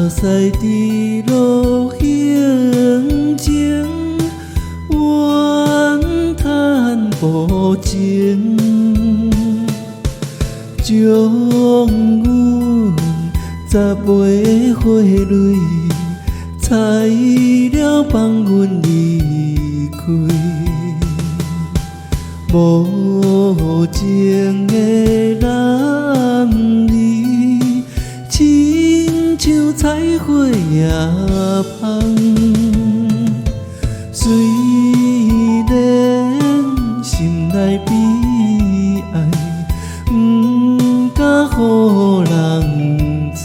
屎佇路行前，怨嘆無情，將阮十枚花蕊，采了放阮離開。無情的男兒，親像菜花葉芳。雖然心內悲哀，毋敢予人知。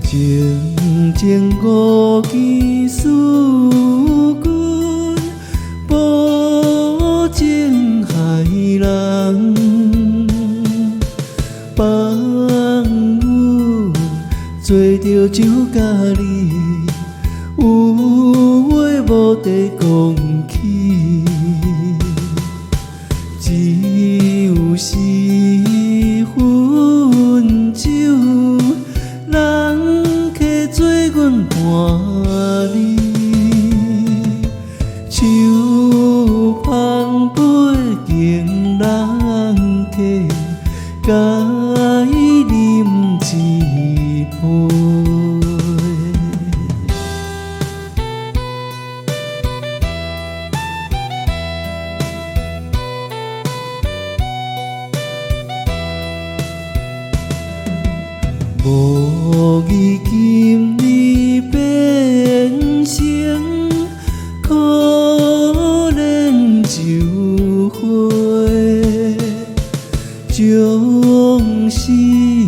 情情五更思君，薄情害人。放阮做著酒佮你，有話無得講起，只有四分酒。人客做阮伴你，手捧杯敬人客，共伊啉一杯。無義今日變成可憐酒花，將心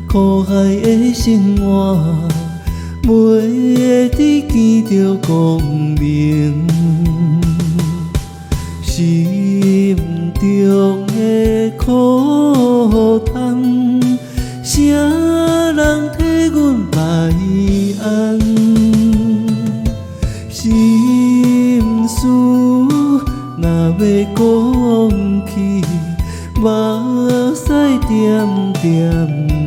苦海的生活，袂得見著光明。心中的苦嘆，誰人替阮排安？心事若欲講起，目屎點點。